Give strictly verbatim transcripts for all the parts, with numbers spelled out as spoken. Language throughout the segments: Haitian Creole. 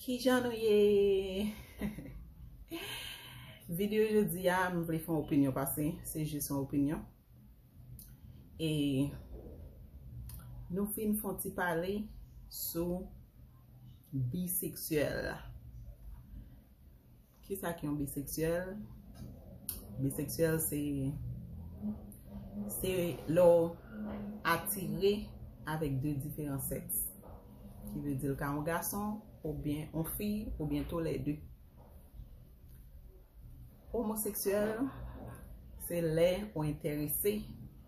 Kijan nou ye? Videyo jodi a, m vle fè yon opinyon pase, se jis yon opinyon. E nou fin fè yon ti pale sou biseksyèl. Kisa ki yon biseksyèl? Biseksyèl se, se lè w atire avèk de diferan sèks. Ki vle di l ka yon gason, oubyen yon fi, oubyen toulède. Omoseksyèl, se lè w enterese,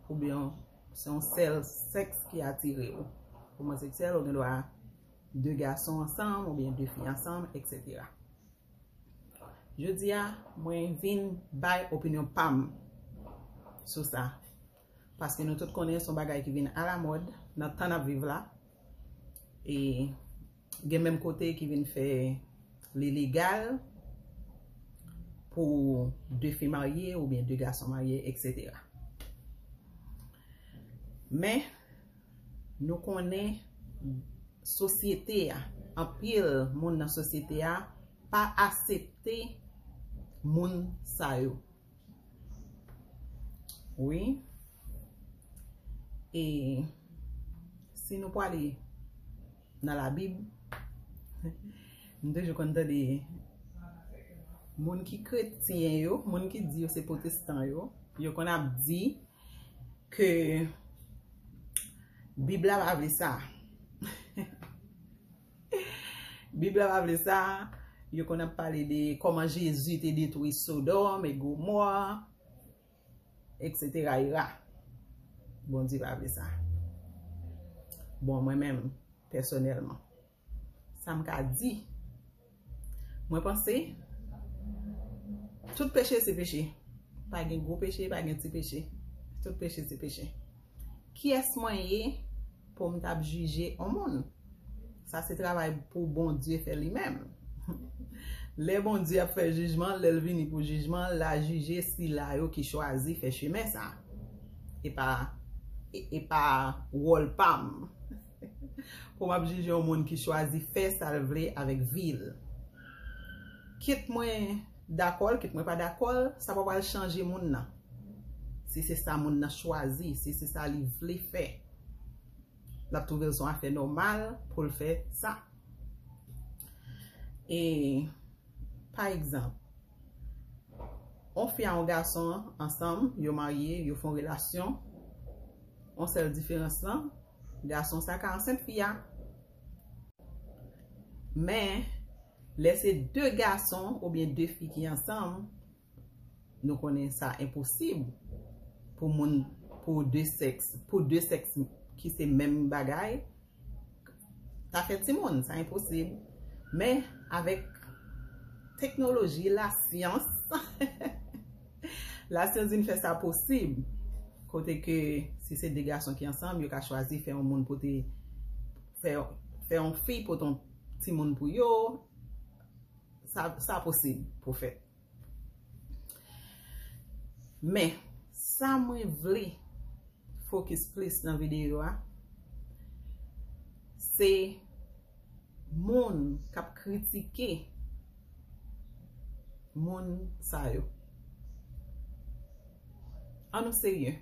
oubyen se yon sèl sèks ki atire w. Omoseksyèl, ou gen dwa de gason ansanm, oubyen de fi ansanm, etsetera. Jodi a, mwen vin bay opinyon pa m sou sa. Paske nou tout konnen se yon bagay ki vin alamòd nan tan n ap viv la. E gen menm kote ki vin fè li legal pou de fi marye oubyen de gason marye, etsetera. Men, nou konnen sosyete a, anpil moun nan sosyete a pa aksepte moun sa yo. Wi. E si nou prale nan Labib, m toujou konn tande moun ki kretyen yo, moun ki di yo se pwotestan yo, yo konn ap di ke Bib la pa vle sa. Bib la pa vle sa. Yo konn ap pale de kòman Jezi te detwi Sodòm e Gomò, etsetera era. Bondye pa vle sa. Bon, mwen menm, pèsonèlman, sa m ka di, mwen panse tout peche se peche. Pa gen gwo peche, pa gen ti peche. Tout peche se peche. Kiyès mwen ye pou m t ap jije yon moun? Sa se travay pou Bondye fè li menm. Lè Bondye ap fè jijman, lè l vini pou jijman, l a jije sila yo ki chwazi fè chemen sa. E pa, e, e pa wòl pa m pou m ap jije yon moun ki chwazi fè sa l vle avèk vi l. Kit mwen dakò l, kit mwen pa dakò l, sa pa pral chanje moun nan. Si se sa moun nan chwazi, si se sa li vle fè, l ap twouve l se yon afè nòmal pou l fè sa. E, pa egzanp, yon fi a yon gason ansanm, yo marye, yo fè yon relasyon, yon sèl diferans lan, gason sa ka ansent fi a. Men, lè se de gason oubyen de fi ki ansanm, nou konnen sa enposib pou moun, pou de sèks, pou de sèks ki se menm bagay, ta fè timoun, sa enposib. Men, avèk teknoloji, lasyans, lasyans vin fè sa posib. Kote ke si se de gason ki ansanm, yo ka chwazi fè yon moun pote, fè, fè yon fi pote yon timoun pou yo. Sa, sa posib pou fèt. Men, sa mwen vle fokis plis nan videyo a, se moun k ap kritike moun sa yo. An nou serye.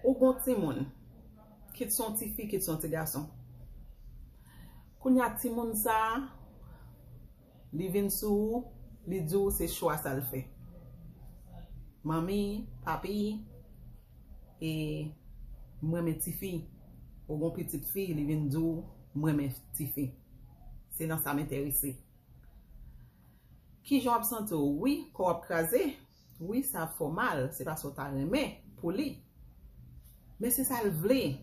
Ou gon timoun, kit se yon ti fi, kit se yon ti gason. Kounye a timoun sa a, li vin sou ou, li di w se chwa sa l fè. Manmi, papi, e m renmen tifi. Ou gon pitit fi, li vin di w, m renmen tifi. Se nan sa m enterese. Kijan w ap santi w? Wi, kò w ap kraze. Wi, sa ap fè w mal. Se paske w ta renmen pou li. Men se sa l vle.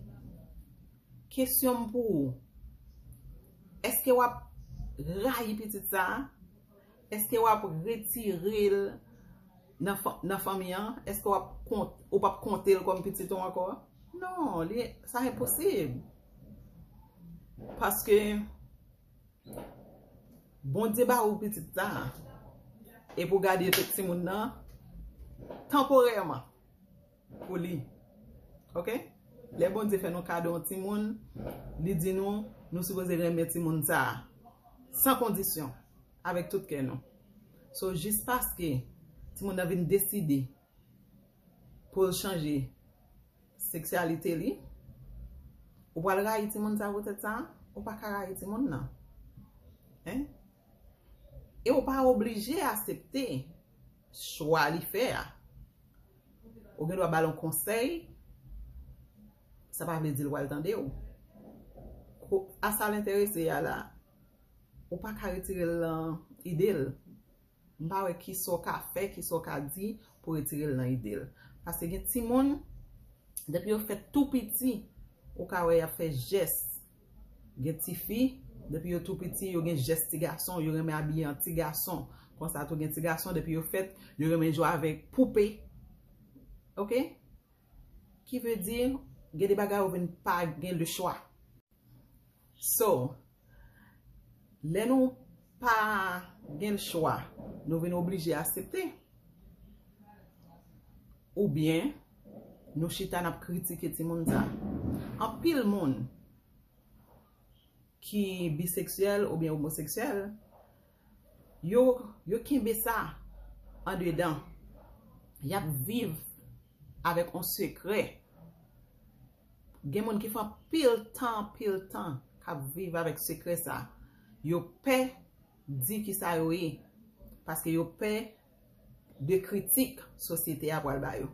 Kesyon m pou ou, èske w ap rayi pitit sa a? Èske w ap retire l nan fa-, nan fanmi an? Èske w ap kont-, ou p ap konte l kòm pitit ou ankò? Non, li, sa enposib. Paske Bondye ba ou pitit sa a, epi w gade tout timoun nan tanporèman pou li. Oke? Lè Bondye fè nou kado yon timoun, li di nou, nou sipoze renmen timoun sa a, san kondisyon, avèk tout kè nou. So, jis paske timoun nan vin deside pou l chanje seksyalite li, ou pral rayi timoun sa poutèt sa? Ou pa ka rayi timoun nan. Hein? E ou pa oblije aksepte chwa li fè a. Ou gen dwa ba l yon konsèy, sa pa vle di l pral tande w. Ko-, a sa l enterese a la, ou pa ka retire l nan ide l. M pa wè kisa w ka fè, kisa w ka di pou retire l nan ide l. Paske gen timoun, depi yo fèt tou piti, ou ka wè y ap fè jès. Gen tifi, depi yo tou piti, yo gen jès ti gason, yo renmen abiye an ti gason. Konsa tou gen ti gason, depi yo fèt, yo renmen jwe avèk poupe. Oke? Ki vle di, gen de bagay ou vin pa gen le chwa. So, lè nou pa gen le chwa, nou vin oblije aksepte. Oubyen, nou chita n ap kritike timoun sa. Anpil moun ki biseksyèl oubyen omoseksyèl, yo, yo kenbe sa andedan. Y ap viv avèk yon sekrè. Gen moun ki fè anpil tan, anpil tan k ap viv avèk sekrè sa. Yo pè di kisa yo ye, paske yo pè de kritik sosyete a pral ba yo.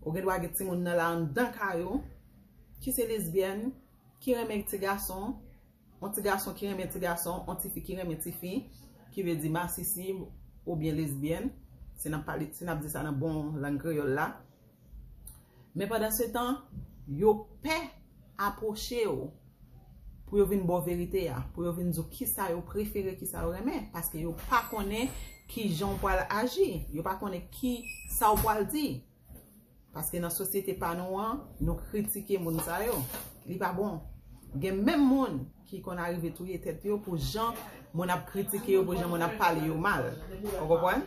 Ou gen dwa gen timoun nan la anndan kay ou, ki se lesbyèn, ki renmen ti gason, yon ti gason ki renmen ti gason, yon tifi ki renmen tifi, ki vle di masisi oubyen lesbyèn, si n ap pale, si n ap di sa nan bon lang kreyòl la. Men pandan se tan, yo pè apwoche w pou yo vin ba w verite a, pou yo vin di w kisa yo prefere, kisa yo renmen, paske yo pa konnen kijan w pral aji, yo pa konnen kisa w pral di. Paske nan sosyete pa nou an, nou kritike moun sa yo. Li pa bon. Gen menm moun ki konn arive touye tèt yo pou jan moun ap kritike yo, pou jan moun ap pale yo mal. Ou konprann?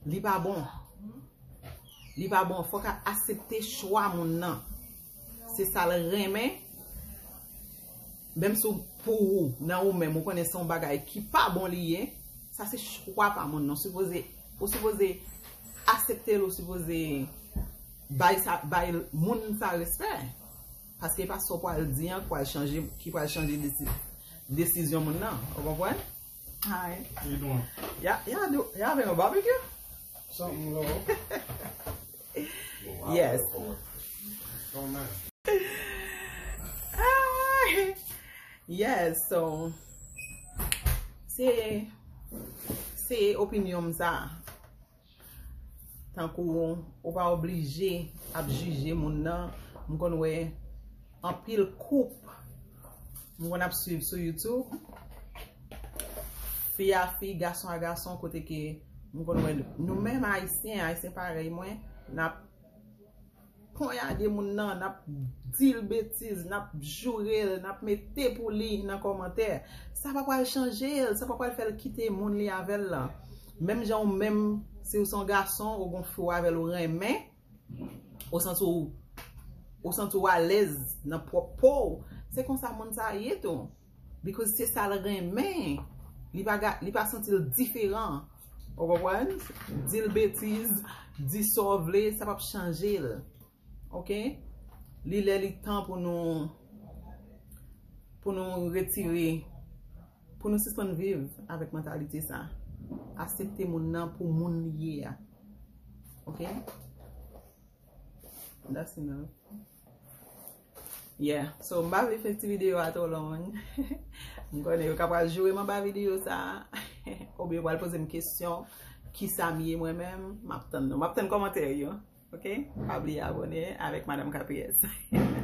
Li pa bon. Li pa bon. Fòk a aksepte chwa moun nan. Se sa l renmen. Menm si w, pou ou, nan ou menm, ou konnen se yon bagay ki pa bon li ye, sa se chwa pa moun nan. Ou sipoze, ou sipoze aksepte l, ou sipoze bay sa, bay moun sa respè. Paske e pa sa w pral di an ki pral chanje, ki pral chanje desi-, desizyon moun nan. Ou konprann? Hi. How you doing? Y'all, y'all do, y'all having a barbecue? Something low. Yes. Don't matter. Ah, yes, so, se, se opinyon m sa. Tankou ou pa oblije ap jije moun nan. M konn wè anpil koup m konn ap swiv sou YouTube. Fi a fi, gason a gason, kote ke m konn wè nou menm Ayisyen, Ayisyen parèy mwen, n ap ponyade moun nan, n ap di l betiz, n ap joure l, n ap mete pou li nan kòmantè. Sa pa pral chanje l, sa pa pral fè l kite moun li avè l lan. Menm jan ou menm, si w se yon gason, ou gon fi w avè l ou renmen, ou santi w, ou santi w alèz nan pwòp po w, se konsa moun sa ye tou. Because se sa l renmen. Li pa ga-, li pa santi l diferan. Ou konprann? Di l betiz, di sa w vle, sa p ap chanje l. Oke? Li lè li tan pou nou, pou nou retire, pou nou sispann viv avèk mantalite sa. Aksepte moun nan pou moun li ye a. Oke? That's enough. Yeah, so m pa vle fè ti videyo a twò long. M konnen yo ka pral joure m anba videyo sa. Oubyen yo pral poze m kesyon, kisa m ye mwen menm. M ap tann nou. M ap tann kòmantè yo. Oke? Pa bliye abòne avèk Madam K P S.